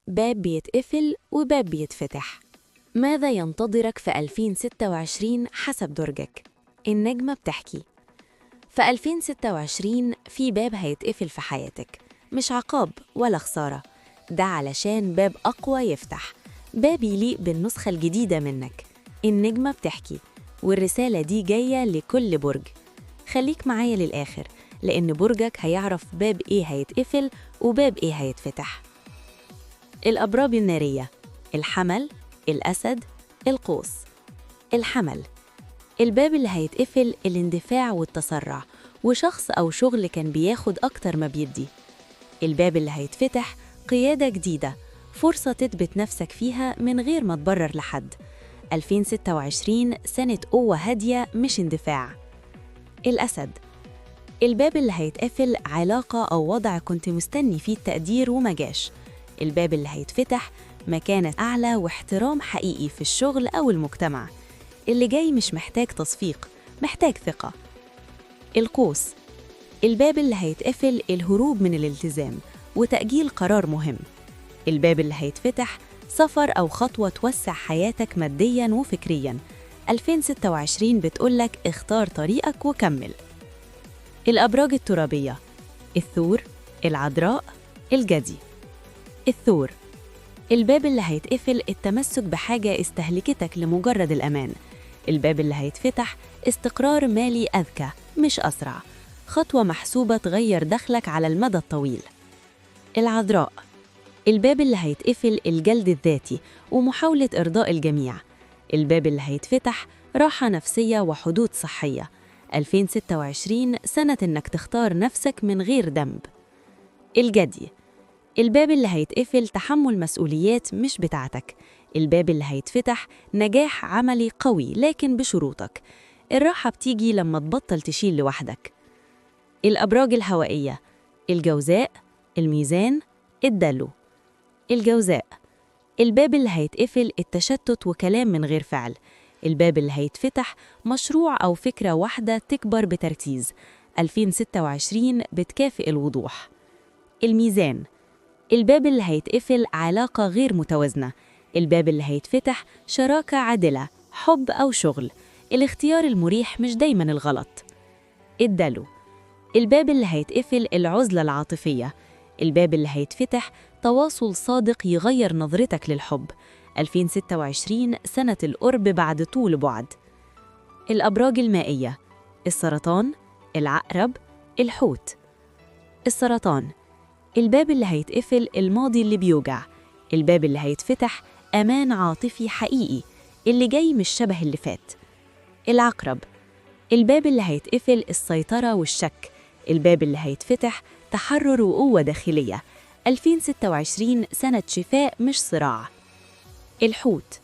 باب بيتقفل وباب بيتفتح. ماذا ينتظرك في 2026 حسب درجك؟ النجمة بتحكي. في 2026 في باب هيتقفل في حياتك، مش عقاب ولا خسارة، ده علشان باب أقوى يفتح، باب يليق بالنسخة الجديدة منك. النجمة بتحكي، والرسالة دي جاية لكل برج. خليك معايا للآخر، لأن برجك هيعرف باب إيه هيتقفل وباب إيه هيتفتح. الأبراج النارية: الحمل، الأسد، القوس. الحمل، الباب اللي هيتقفل الاندفاع والتسرع، وشخص أو شغل كان بياخد أكتر ما بيدي. الباب اللي هيتفتح قيادة جديدة، فرصة تثبت نفسك فيها من غير ما تبرر لحد. 2026 سنة قوة هادية مش اندفاع. الأسد، الباب اللي هيتقفل علاقة أو وضع كنت مستني فيه التقدير وما جاش. الباب اللي هيتفتح مكانة أعلى واحترام حقيقي في الشغل أو المجتمع. اللي جاي مش محتاج تصفيق، محتاج ثقة. القوس، الباب اللي هيتقفل الهروب من الالتزام وتأجيل قرار مهم. الباب اللي هيتفتح سفر أو خطوة توسع حياتك مادياً وفكرياً. 2026 بتقولك اختار طريقك وكمل. الأبراج الترابية: الثور، العذراء، الجدي. الثور، الباب اللي هيتقفل التمسك بحاجة استهلكتك لمجرد الأمان. الباب اللي هيتفتح استقرار مالي أذكى مش أسرع، خطوة محسوبة تغير دخلك على المدى الطويل. العذراء، الباب اللي هيتقفل الجلد الذاتي ومحاولة إرضاء الجميع. الباب اللي هيتفتح راحة نفسية وحدود صحية. 2026 سنة إنك تختار نفسك من غير ذنب. الجدي، الباب اللي هيتقفل تحمل مسؤوليات مش بتاعتك. الباب اللي هيتفتح نجاح عملي قوي لكن بشروطك. الراحة بتيجي لما تبطل تشيل لوحدك. الأبراج الهوائية: الجوزاء، الميزان، الدلو. الجوزاء، الباب اللي هيتقفل التشتت وكلام من غير فعل. الباب اللي هيتفتح مشروع أو فكرة واحدة تكبر بتركيز. 2026 بتكافئ الوضوح. الميزان، الباب اللي هيتقفل علاقة غير متوازنة. الباب اللي هيتفتح شراكة عادلة، حب أو شغل. الاختيار المريح مش دايما الغلط. الدلو، الباب اللي هيتقفل العزلة العاطفية. الباب اللي هيتفتح تواصل صادق يغير نظرتك للحب. 2026 سنة القرب بعد طول بعد. الأبراج المائية: السرطان، العقرب، الحوت. السرطان، الباب اللي هيتقفل الماضي اللي بيوجع. الباب اللي هيتفتح أمان عاطفي حقيقي، اللي جاي مش شبه اللي فات. العقرب، الباب اللي هيتقفل السيطرة والشك. الباب اللي هيتفتح تحرر وقوة داخلية. 2026 سنة شفاء مش صراع. الحوت،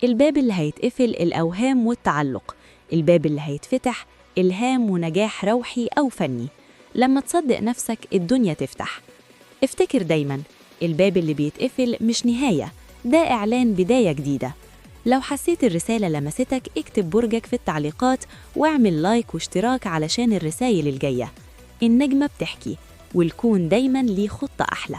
الباب اللي هيتقفل الأوهام والتعلق. الباب اللي هيتفتح إلهام ونجاح روحي أو فني. لما تصدق نفسك الدنيا تفتح. افتكر دايما الباب اللي بيتقفل مش نهاية، ده إعلان بداية جديدة. لو حسيت الرسالة لمستك اكتب برجك في التعليقات واعمل like واشتراك علشان الرسايل الجاية. النجمة بتحكي، والكون دايما ليه خطة أحلى.